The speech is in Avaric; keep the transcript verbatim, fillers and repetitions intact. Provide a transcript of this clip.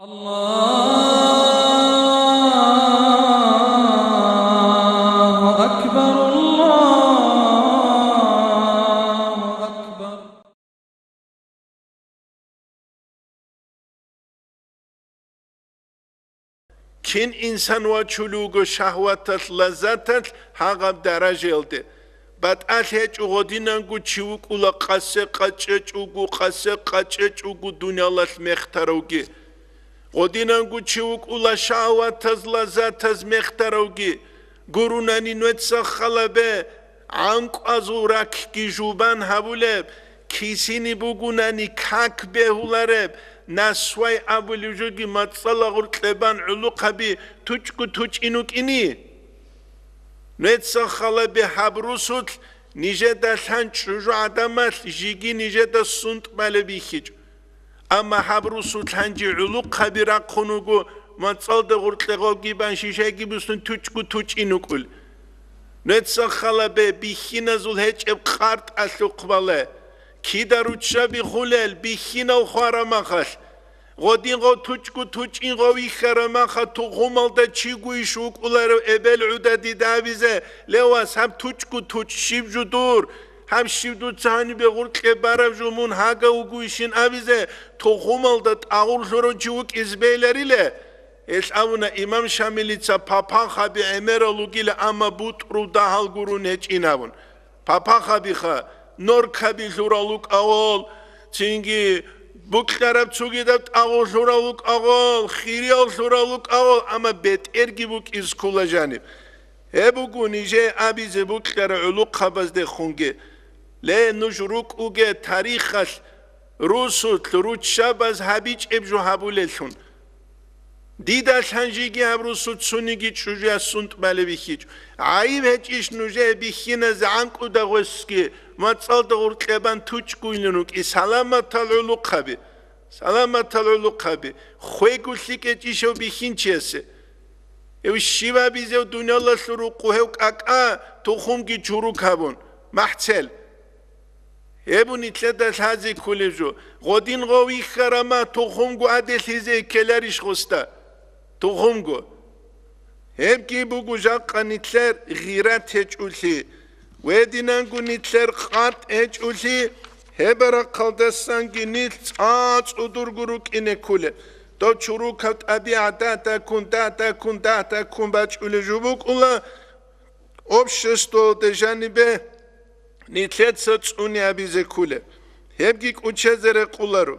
الله أكبر، الله أكبر. Кин инсан вачулев вуго шагьваталъ, лаззаталъ гьагъаб даражаялде. БатӀалъ гьечӀо гъодинанго чи вукӀула къасе къачӀечӀого, къасе къачӀечӀого дуниялалъ мехтаравги. Гъодинанго чи вукӀула шагьватаз, лаззатаз мехтаравги. Гурунани нуеца халабе, гӀанкӀвазул ракги жубан гьабулеб, кисини бугунани как бегьулареб, насвай абулев жоги мацӀала гъуркье бан гӀулухъаби тучӀгу тучӀин вукӀини. Нуеца халабе гьаб русулъ нижеда лъан чӀужу гӀадамалъ жиги нижеда сунтӀ балеб бихьичӀо. Амма гьаб русулъ гьанже гӀулухъаби рахъун вуго, мацӀалда гъуркье гъовги бан шишайги буснун тучӀгу тучӀин вукӀул. Нуеца халабе бихьиназул гьечӀеб къартӀалъухъ бале, кида руччаби хулел бихьинал хварамахалъ. Гъодин гъов тучӀгу тучӀин гъов вихьарамаха тухумалда чигойищ вукӀуларев эбел гӀуда дида абизе, ле вас, гьаб тучӀгу тучӀ щиб жо дур, гьаб щиб дуца гьанибе гъуркье бараб жо мун гьагав вугойищин абизе, тухумалда тӀагъур лъурав чи вукӀиз бейлариле? Гьелъ абуна, имам Шамилица папахаби гӀемерал вугила, амма бутӀрул дагьал гурун гьечӀин абун. Папахабиха, норкаби лъурал вукӀавал, цинги букьараб цугидаб тӀагъур лъурал вукӀавал, хириял лъурал вукӀавал, амма бетӀерги букӀиз ккула жаниб. Гьеб буго нижее абизе букьараб гӀулухъабаздехунги. Ле, нуж рукӀуге тарихалъ, русулъ, руччабаз гьабичӀеб жо гьабулеллъун. Дида лъан жиги гьаб русул цуниги чӀужуяс сунтӀ балеб бихьичӀо. ГӀайиб гьечӀищ нужее бихьиназе гӀанкӀуда гъосги, мацӀалда гъуркье бан тучӀгуйилин рукӀи, саламатал гӀулухъаби. Саламатал гӀулухъаби, хвего лъикӀ гьечӀищав бихьинчиясе? Гьев щибабизев дуниялалъул рукъу гьев кӀакӀа тухумги чурукабун, махӀцел. Гьеб нилъеда лъазе кколеб жо, гъодин гъов вихьарама тухумго аделъизе ккеларищ гъосда? Тухумго. Гьебги буго жакъа нилъер гъират гьечӀолъи, гьединанго нилъер къатӀ гьечӀолъи, гьеб рахъалдасанги нилъ цӀа-цӀудурго рукӀине кколеб. Дов чурукаб тӀабигӀат дагь-дагьккун, дагь-дагьккун, дагь-дагьккун бачӀулеб жо букӀула, обществоялда жанибе нилъеца цӀуни абизе кколеб. Гьебги кӀучезе рекъоларо.